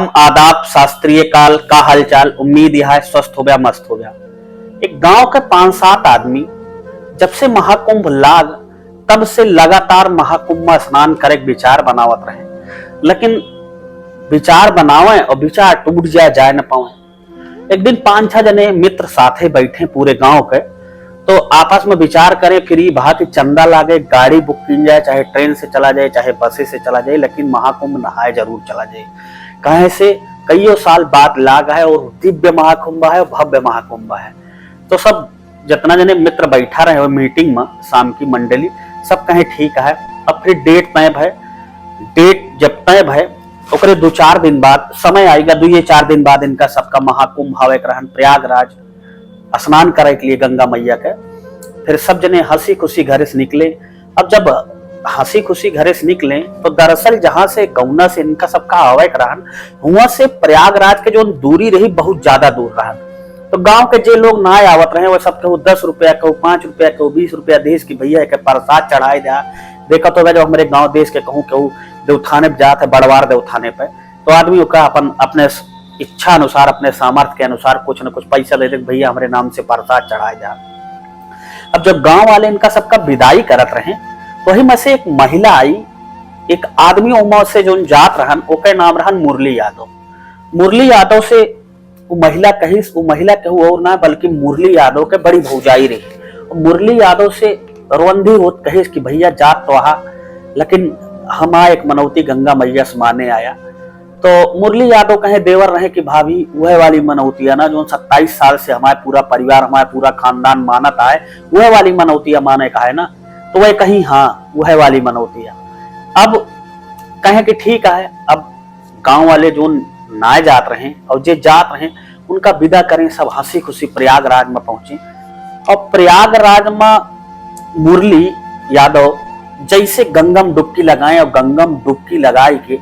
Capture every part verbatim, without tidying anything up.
आदाब, शास्त्रीय काल, का हालचाल? उम्मीद यह है स्वस्थ हो गया, मस्त हो गया। एक गांव के पांच सात आदमी जब से महाकुंभ लाग, तब से लगातार महाकुंभ में स्नान करे के विचार बनावत रहे, लेकिन विचार बनावे और विचार टूट जाए, जाए न पावे। एक दिन पांच छह जने मित्र साथे बैठे पूरे गांव के, तो आपस में विचार करें फिर ई भा कि चंदा लागे, गाड़ी बुक की जाए, चाहे ट्रेन से चला जाए, चाहे बसे से चला जाए, लेकिन महाकुंभ नहाए जरूर चला जाए। कहे से कईयों साल बाद लाग है और दिव्य महाकुंभ है, भव्य महाकुंभ है। तो सब जितना जने मित्र बैठा रहे हो मीटिंग में, शाम की मंडली, सब कहे ठीक है। अब फिर डेट तय भय, डेट जब तय भय, ओकरे दो चार दिन बाद समय आएगा, दुइये चार दिन बाद इनका सबका महाकुंभ हवे के रहन प्रयागराज, स्नान करे के लिए गंगा मैया के। फिर सब जने हंसी खुशी घरे से निकले। अब जब हंसी खुशी घरे से निकले, तो दरअसल जहाँ से गौना से इनका सबका आवे के रहन, हुआ से प्रयागराज के जो दूरी रही, बहुत ज्यादा दूर रहन। तो गांव के जे लोग ना आवत रहे, वो सब केहू दस रुपया, केहू पाँच रुपया, केहू बीस रुपया देस कि भैया एक प्रसाद चढ़ाए जा। देखत होगा, जब हमरे गांव देस के कहूँ केहू देवथाने पे जात है, बड़वार देवथाने पे, तो आदमी ओका अपन, अपने स-, इच्छा अनुसार, अपने सामर्थ्य के अनुसार कुछ न कुछ पैसा दे दे, "भैया, हमरे नाम से प्रसाद चढ़ाए जा।" अब जब गांव वाले इनका सबका विदाई करत रहे, तो वही में से एक महिला आई, एक आदमी ओमा से जोन जात रहन, ओके नाम रहन मुरली यादव। मुरली यादव से वो महिला कहिस, वो महिला केहू और ना, बल्कि मुरली यादव के बड़ी भौजाई रही। मुरली यादव से रोंदी होत कहिस कि "भैया, जात तो आहा, लेकिन हम आ एक मनौती गंगा मैया से माने आया।" तो मुरली यादव कहे देवर रहे कि "भाभी, वह वाली मनौतिया ना, जो सत्ताईस साल से हमारे पूरा परिवार, हमारे पूरा खानदान मानत आए, वह वाली मनौतिया माने का है ना?" तो वह कही, "हाँ, वह वाली मनौतिया।" अब कहे कि "ठीक है।" अब गांव वाले जो ना जात रहे और जे जात रहे, उनका विदा करें, सब हंसी खुशी प्रयागराज में पहुंचे। और प्रयागराज में मुरली यादव जैसे गंगम डुबकी लगाए और गंगम डुबकी लगाए के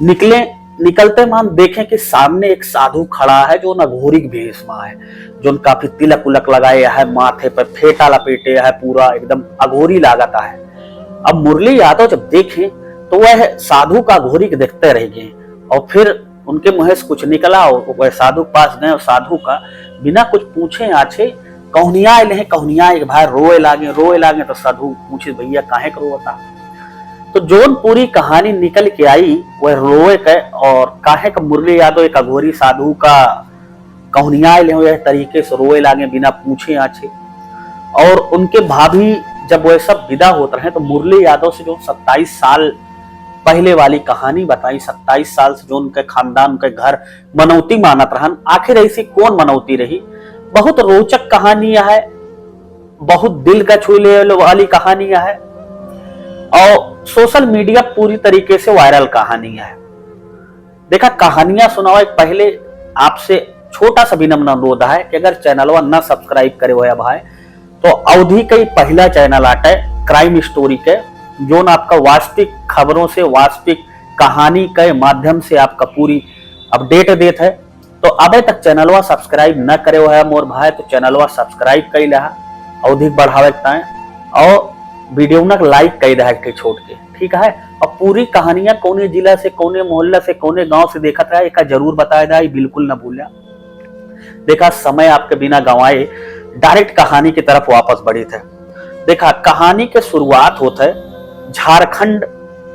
निकले, निकलते मान देखें कि सामने एक साधु खड़ा है, जो अघोरी के भेष में है, जो काफी तिलक उलक लगाए है, माथे पर फेटा लपेटे है, पूरा एकदम अघोरी लागत है। अब मुरली यादव जब देखे, तो वह साधु का अघोरी के देखते रह गए और फिर उनके मुँह से कुछ निकला और वह साधु के पास गए और साधु का बिना कुछ पूछे आछे कहुनियाए लें, कहुनियाए के भाई रोए लागे, रोए लागे। तो साधु पूछे, "भैया, काहे के रोवता?" तो जोन पूरी कहानी निकल के आई, वह रोए के, और काहे के मुरली यादव एक अघोरी साधु का कहुनियाए लें, यह तरीके से रोए लागे बिना पूछे आछे। और उनके भाभी जब वह सब विदा होत रहे, तो मुरली यादव से जो सत्ताईस साल पहले वाली कहानी बताई, सत्ताईस साल से जो उनके खानदान, उनके घर मनौती मानत रहन। आखिर ऐसी कौन मनौती रही? बहुत रोचक कहानी है, बहुत दिल का छू ले वाली कहानी है और सोशल मीडिया पूरी तरीके से वायरल कहानी है। देखा, कहानियां सुनावे के पहले आपसे छोटा सा विनम्र अनुरोध है कि अगर चैनलवा ना सब्सक्राइब करे हुए भाई, तो अवधी का ही पहला चैनल आटे क्राइम स्टोरी के, जोन आपका वास्तविक खबरों से, वास्तविक कहानी के माध्यम से आपका पूरी अपडेट देत है। तो अबे तक चैनलवा सब्सक्राइब न करे हुए मोर भाई, तो चैनलवा सब्सक्राइब कर लिया अवधी के बढ़ावे के ताए, और वीडियो ना लाइक कर दे छोड़ के, ठीक है। और पूरी कहानियां कौने जिला से, कौने मोहल्ला से, कौने गांव से देखत है, एका जरूर बताए दे, बिल्कुल न भूला। देखा, समय आपके बिना गंवाए डायरेक्ट कहानी की तरफ वापस बढ़ी थे। देखा, कहानी के शुरुआत होत है झारखंड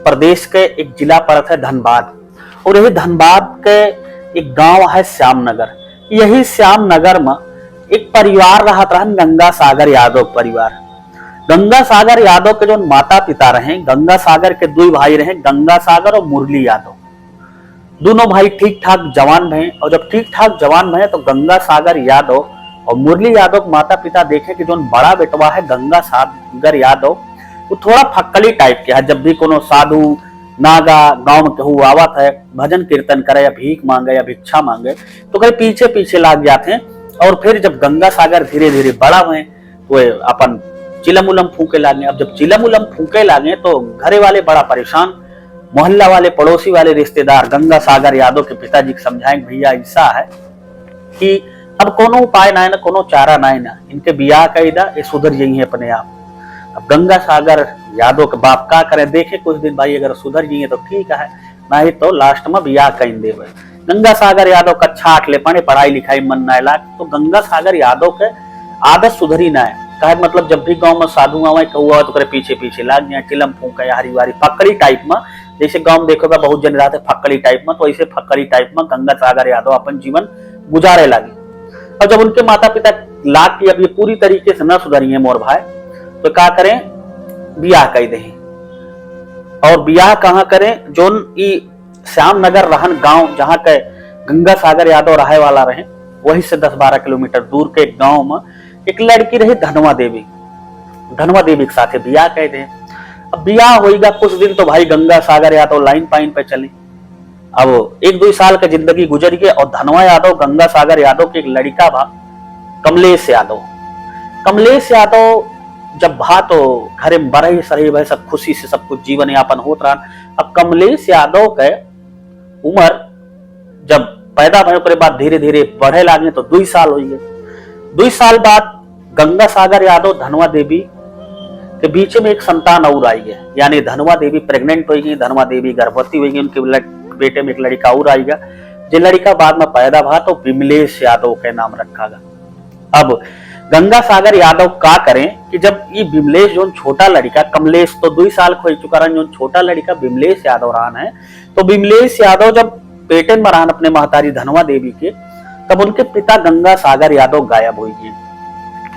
प्रदेश के एक जिला पड़त है धनबाद, और यही धनबाद के एक गांव है श्याम नगर। यही श्याम नगर में एक परिवार रहत रहन, गंगा सागर यादव के परिवार। गंगा सागर यादव के जो माता पिता रहे, गंगा सागर के दुई भाई रहे, गंगा सागर और मुरली यादव। दोनों भाई ठीक ठाक जवान भए, और जब ठीक ठाक जवान भए तो गंगा सागर यादव और मुरली यादव के माता पिता देखे कि जोन बड़ा बेटवा है गंगा सागर यादव, वो थोड़ा फक्कली टाइप के है। जब भी कोनो साधु नागा गांव में केहू आवत है भजन कीर्तन करे या भीख मांगे या भिक्षा मांगे, तो ओकरे पीछे पीछे लाग जात हैं। और फिर जब गंगा सागर धीरे धीरे बड़ा हुए, तो वे अपन चिलम उलम फूंके लागे। अब जब चिलम उलम फूंके लागे, तो घरे वाले बड़ा परेशान, मोहल्ला वाले, पड़ोसी वाले, रिश्तेदार गंगा सागर यादव के पिताजी के समझाए, "भैया, ऐसा है कि अब कोनो उपाय ना है ना, कोनो चारा ना है ना, इनके बियाह कर दा, ये सुधर जाइए अपने आप।" अब गंगा सागर यादव के बाप का करें, देखे कुछ दिन भाई, अगर सुधर जाइए तो ठीक है, नाही तो last में बियाह कइन देबे। गंगा सागर यादव कक्षा आठ ले पढ़े, पढ़ाई लिखाई मन नाय लाग, तो गंगा सागर यादव के आदत सुधरी नाय। कहे मतलब जब भी गांव में साधु आवे, कहू आवे तो ओकरे पीछे पीछे लाग जाए, चिलम फूंके, हरी वारी फक्कड़ी type में, जैसे गांव में देखो बा बहुत जन रहते फक्कड़ी type में, तो ऐसे फक्कड़ी type में गंगा सागर यादव अपन जीवन गुजारे लागे। और जब उनके माता पिता लाग कि अब ये पूरी तरीके से न सुधरी है मोर भाई, तो का करें, बियाह कइ दें। और बियाह कहाँ करें, जोन ई श्याम नगर रहन गांव, जहाँ के गंगा सागर यादव रहे वाला रहे, वही से दस बारह किलोमीटर दूर के एक गांव में एक लड़की रही धनवा देवी। धनवा देवी के साथे बियाह कइ दें। अब बियाह होइगा कुछ दिन तो भाई गंगा सागर यादव लाइन पाइन पे चले। अब एक दुई साल के जिंदगी गुजर गए और धनवा यादव गंगा सागर यादव के एक लड़िका भा कमलेश यादव। कमलेश यादव जब भा तो घरे में बरही सरही भए, सब खुशी से सब कुछ जीवन यापन होत रहन। अब कमलेश यादव के उमर जब पैदा भए ओकरे बाद धीरे धीरे बढ़े लागे तो दुई साल होइ गए। दुई साल बाद गंगा सागर यादव धनवा देवी के बीच में एक संतान और आई है, यानी धनवा देवी pregnant होइ गई, धनवा देवी गर्भवती होइ गई, उनके लड़-, पेटे में एक लड़िका और आइगा, जे लड़िका बाद में पैदा भा तो विमलेश यादव के नाम रखा गा। अब गंगा सागर यादव का करें कि जब ई विमलेश जोन छोटा लड़िका, कमलेश तो दुई साल क होइ चुका रहन, जोन छोटा लड़िका विमलेश यादव रहन है, तो विमलेश यादव जब पेटन में रहन अपने महतारी धनवा देवी के, तब उनके पिता गंगा सागर यादव गायब होइ गए।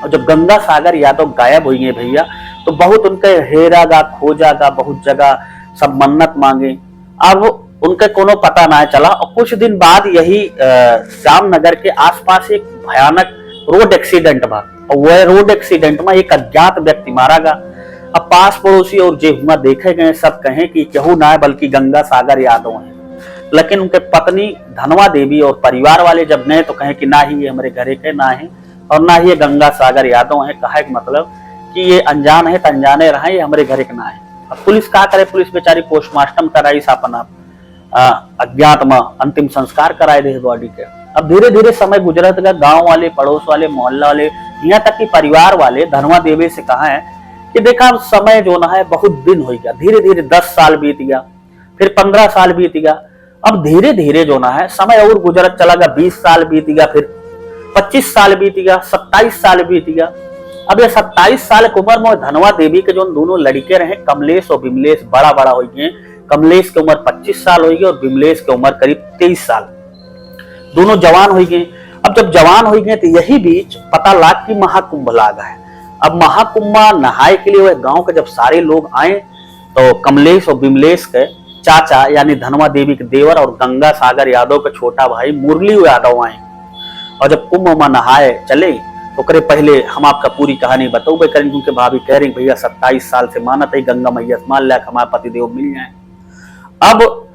और जब गंगा सागर यादव गायब होइ गए भैया, तो बहुत उनके हेरा गा, खोजा गा, बहुत जगह सब मन्नत मांगे। अब उनके कोनो पता ना चला। और कुछ दिन बाद यही, अ, श्याम नगर के आसपास एक भयानक road accident भा। और वह road accident में एक अज्ञात व्यक्ति मारा गा। अब पास पड़ोसी और जे हुआ देखे गए, सब कहें कि केहू ना है, बल्कि गंगा सागर यादव हैं। लेकिन उनके पत्नी धनवा देवी और परिवार वाले जब गए, तो कहें कि ना ही ये हमरे घरे के ना है और ना ही ये गंगा सागर यादव हैं। कहे के मतलब कि ये अनजान है, तो अनजाने रहे, ये हमरे घरे के ना है। अब पुलिस का करे, पुलिस बेचारी postmortem कराई, अपन आप, आ, अज्ञात में अंतिम संस्कार कराए दे body के। अब धीरे धीरे समय गुजरत गा, गांव वाले, पड़ोस वाले, मोहल्ला वाले, यहाँ तक कि परिवार वाले धनवा देवी से कहा है कि देखा, अब समय जोन है बहुत दिन होइ गया, धीरे धीरे दस साल बीत गया, फिर पन्द्रह साल बीत गया। अब धीरे धीरे जोन है समय और गुजरत चला गा, बीस साल बीत गया, फिर पच्चीस साल बीत गया, सत्ताईस साल बीत गया। अब ये सत्ताईस साल के उमर में धनवा देवी के जोन दोनों लड़िके रहे, कमलेश और विमलेश, बड़ा बड़ा होइ गए। कमलेश के उमर पच्चीस साल होइ गए और विमलेश के उमर करीब तेईस साल। दोनों जवान होइ गए। अब जब जवान होइ गए तो यही बीच पता लाग कि महाकुंभ लाग है। अब महाकुंभ में नहाए के लिए वह गांव के जब सारे लोग आए, तो कमलेश और विमलेश के चाचा यानी धनवा देवी के देवर और गंगा सागर यादव के छोटा भाई मुरली यादव आए। और जब कुंभ में नहाए चले, ओकरे पहले हम आपका पूरी कहानी बतौबे करें, क्योंकि भाभी कह रही, "भैया, सत्ताईस साल से मानत है, गंगा मैया से मान ले, हमारे पतिदेव मिल जाए।" अब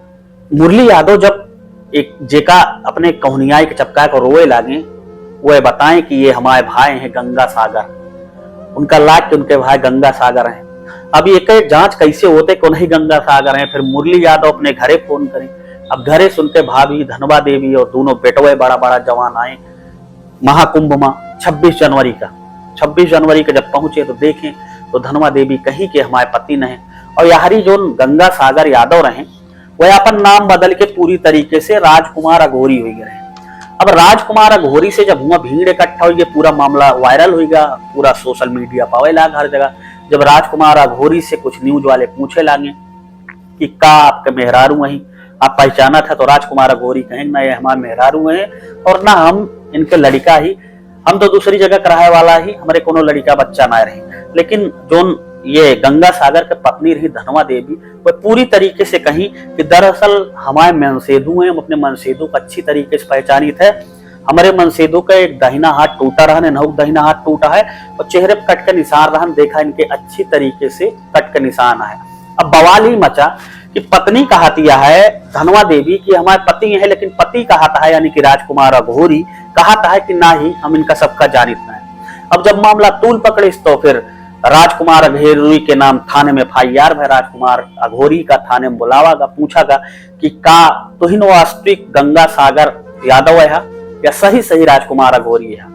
मुरली यादव जब एक जेका अपने कहुनियाई के चपका के रोए लागे, वह बताएं कि ये हमारे भाई हैं गंगा सागर। उनका लाग के उनके भाई गंगा सागर हैं। अब ये कहे जांच कैसे होते, कौन ही गंगा सागर हैं। फिर मुरली यादव अपने घरे फोन करें। अब घरे से उनके भाभी धनवा देवी और दोनों बेटवे बड़ा बड़ा जवान आए महाकुंभ में छब्बीस जनवरी का। छब्बीस जनवरी का जब पहुंचे तो देखें तो धनवा देवी कहीं के हमारे पति नहीं। और यारी जोन गंगा सागर यादव रहे, वह अपन नाम बदल के पूरी तरीके से राजकुमार अघोरी होइ गए रहे। अब राजकुमार अघोरी से जब हुआ भीड़ इकट्ठा होइ गया, पूरा मामला viral होइ गया, पूरा social media पावे लाग हर जगह। जब राजकुमार अघोरी से कुछ news वाले पूछे लागे कि का आपके मेहरारू हैं, आप पहचानत है, तो राजकुमार अघोरी कहें, "ना, ये हमारे मेहरारू हैं और ना हम इनके लड़िका ही, हम तो दूसरी जगह कराए वाला ही, हमरे कोनो लड़िका बच्चा ना रहे।" लेकिन जोन ये गंगा सागर के पत्नी रही धनवा देवी, वह पूरी तरीके से कहीं कि दरअसल हमारे मनसेधु हैं, हम अपने मनसेधु को अच्छी तरीके से पहचानित है। हमरे मनसेधु का एक दाहिना हाथ टूटा रहन, इन्हों का दाहिना हाथ टूटा है और चेहरे पर कट के निशान रहन, देखा इनके अच्छी तरीके से कट के निशान है। अब बवाल ही मचा कि पत्नी कहतिया है धनवा देवी कि हमारे पति हैं, लेकिन पति कहता है, यानी कि राजकुमार अघोरी कहता है कि ना ही, हम इनका सबका जानित ना है। अब जब मामला तूल पकड़े तो फिर राजकुमार अघोरी के नाम थाने में F I R भय, राजकुमार अघोरी का थाने में बुलावा गा, पूछा गा कि का तुहिन वास्तविक गंगा सागर यादव है या सही सही राजकुमार अघोरी है।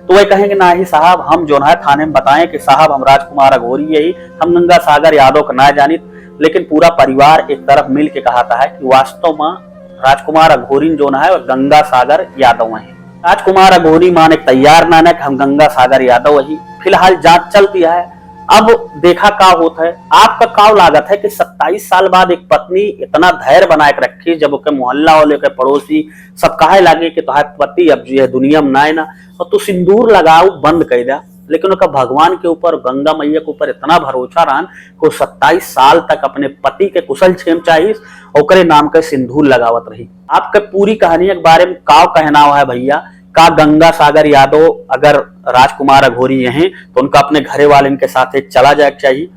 तो वह कहेंगे, "ना ही साहब, हम जो है थाने में बताएं कि साहब हम राजकुमार अघोरी है ही, हम गंगा सागर यादव का ना जानित।" लेकिन पूरा परिवार एक तरफ मिल के कहत है कि वास्तव में राजकुमार अघोरी जौन है, वह गंगा सागर यादव हैं। राजकुमार अघोरी माने तैयार नानक, हम गंगा सागर यादव ही। फिलहाल जांच चलती है, अब देखा का होत है। आपका का लागत है कि सत्ताईस साल बाद एक पत्नी इतना धैर्य बनाए के रखी, जब ओके मोहल्ला वाले, ओके पड़ोसी सब कहे लागे कि तोहार पति अब जो है दुनिया में ना है ना, तो तू सिंदूर लगाओ बंद कर दे। लेकिन ओका भगवान के ऊपर, गंगा मैया के ऊपर इतना भरोसा रहन कि वो सत्ताईस साल तक अपने पति के कुशल क्षेम चाहिस, ओकरे नाम के सिंदूर लगावत रही। आपके पूरी कहानी के बारे में का कहना है भैया? का गंगा सागर यादव अगर राजकुमार अघोरी हैं तो उनका अपने घरे वाले के साथ चला जाए के चाहिए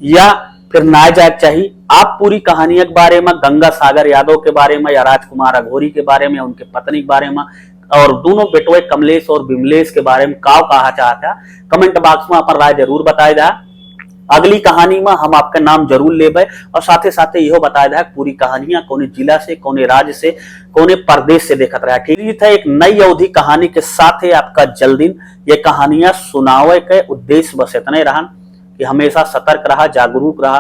या फिर ना जाए के चाहिए? आप पूरी कहानी के बारे में, गंगा सागर यादव के बारे में या राजकुमार अघोरी के बारे में या उनके पत्नी के बारे में और दोनों बेटवे कमलेश और बिमलेश के बारे में का कहा चाहता है, कमेंट बॉक्स में अपन राय जरूर बताए दा। अगली कहानी में हम आपका नाम जरूर लेबे और साथे साथे इहो बताए दा पूरी कहानियां कौने जिला से, कौने राज्य से, कौने प्रदेश से देखत रहा। ठीक है, एक नई अवधी कहानी के साथ है आपका जल्दीन। ये कहानियां सुनावे के उद्देश्य बस इतने रहन कि हमेशा सतर्क रहा, जागरूक रहा,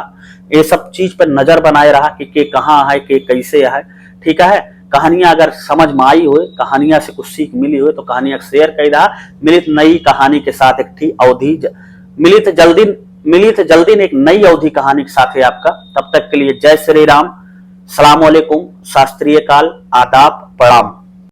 ये सब चीज पर नजर बनाए रहा कि के कहाँ है, के कैसे है। ठीक है, कहानियां अगर समझ में आई होए, कहानियां से कुछ सीख मिली होए तो कहानियां शेयर कर रहा। मिलित नई कहानी के साथ एक ठी अवधी ज-, मिलित जल्दी, मिलित जल्दी एक नई अवधी कहानी के साथ है आपका। तब तक के लिए जय श्री राम, सलाम वालेकुम, शास्त्रीय काल, आदाब, प्रणाम।